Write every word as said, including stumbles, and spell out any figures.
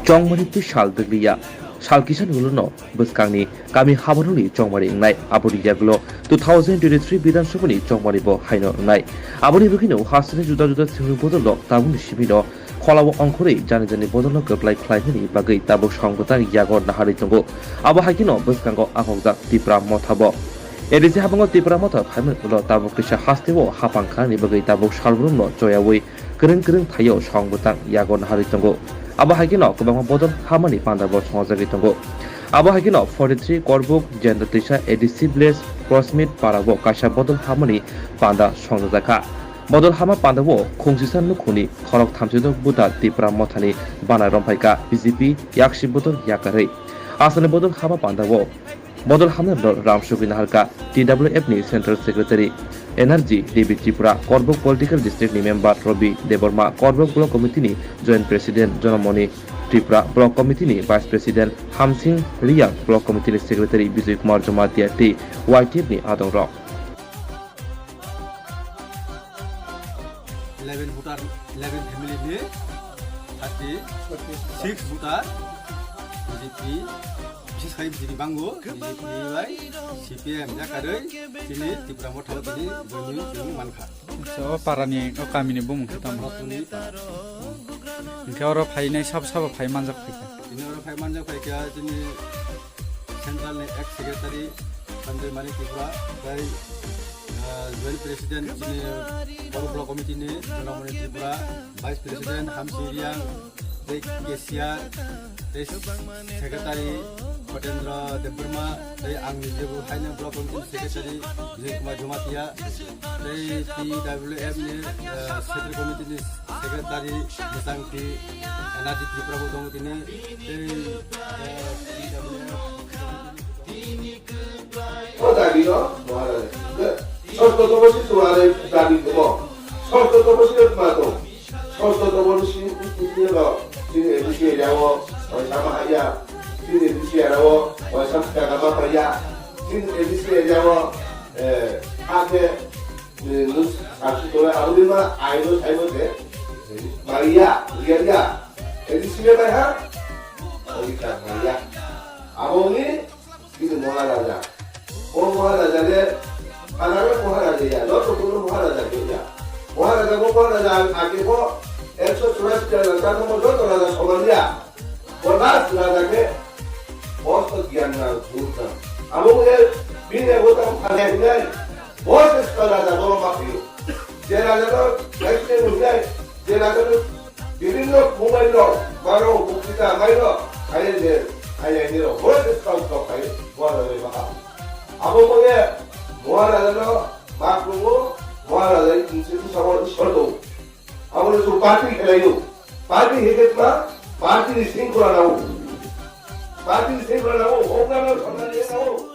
Chongmari twi sal dwgliya. Sal kisa ni ulo no bwskangni kami habarokni chongmari wngnai. Aboni yagulo two thousand twenty-three Bidhan Sabhani chongmari bo haino wngnai. Aboni bagwino hasteni juda juda thwngwi bodolno tabukni simi no kholao ongkhorwi jani jani bodolno kwplai khlainani bagwi tabuk song bwtang yago naharwi tongo. Abo hai kheno bwskango akhokjak Tipra Motha bo. A D C habango Tipra Motha phaimani ulo tabuk kisa hasteo hapang khanani bagwi tabuk salbrumno choyawi kwrwng kwrwng thaio song bwtang yago naharwi tongo. Abo hai kheno kwbangma bodol hamani panda bo songjagwi tongo. Abo hai kheno forty-three Korbuk Jendra Tisa A D C village Prosmit Para bo kaisa bodol hamani panda songjak kha. Bodol hama panda o khungsisa nukhungni khorok thamsito buta Tipra Mothani bana romphai kha B J P yaksi bodol yakarwi. Aswkni bodol hama panda o Bodol hamya rok Ramsugwi Naharka, T W F ni Central Secretary Energy Devi Tripura, Korbuk Political District ni Member Robi Debbarma, Korbuk Block Committee ni Joint President Jonamoni Tripura, Block Committee ni Vice President Hamsing Riang, Block Committee ni Secretary Bijoy Kumar Jamatia tei Y T F ni adong rok. Eleven voter, eleven family ni thirty six voter B J P, bises khai B J P bango, B J P bai C P M yakarwi chini Tipra Motha o tini joining, joining mankha. So, o parani, o kamini bumung khe tamo? Motuni para. Hwnkhe oro phainai sabo sabo phai manjak phaikha? Tini oro phai manjak phaikha chini Central ni ex secretary Sanjoy Manik Tripura, tei, ah, joint president chini Korbuk Block Committee ni Jonamoni Tripura, vice president Hamsi Riang, tei cashier, tei secretary Kotendra Debbarma, tei ang nijebo haino Block Committee ni Secretary Vijay Kumar Jamatia, tei T W F ni, ah, Central Committee ni Secretary Mwchangti Energy Tripura bo tongo tini, tei, eh, T W F. O dabi no, Maharaja. Sosto tobo si suare dabi kumo. Sosto tobo si ma to. Sosto tobo si, si, si no. Sini A D C area o, oi sama haya. Sini A D C area o, oi sama kama haya. Sini A D C area o, eh, ake Nus, aku tole aboni ma aino saimo de. Maria, Maria. Edi sile bai ha? Oi ta Maria. Aboni, ini Maharaja. O Maharaja le, anare Maharaja ya, joto kuno Maharaja ya. Maharaja bo Maharaja, ake bo, ekso churasi jana, joto raja soman ya. Bo last raja khe, bo se gyan nang, bujh nang. Abo wngkhe bini abo tamo khanai hinai, bo se swkang raja bono ma phaiyo. Je raja no naisne wngnai, je raja no bibhinno mobile rok, mano, boktita maino, khaye je, khaye niro, bo se swkang swkang khai, bo raja bai ma kha. Abo wngkhe, bo raja no ma khulungo, bo raja ni tongsi bwskango Ishwar dong. Abo no chwng party khelai o. Party hwnkhe tma, party ni sengkora nango. Party ni sengkora nango, hokna no samna nango.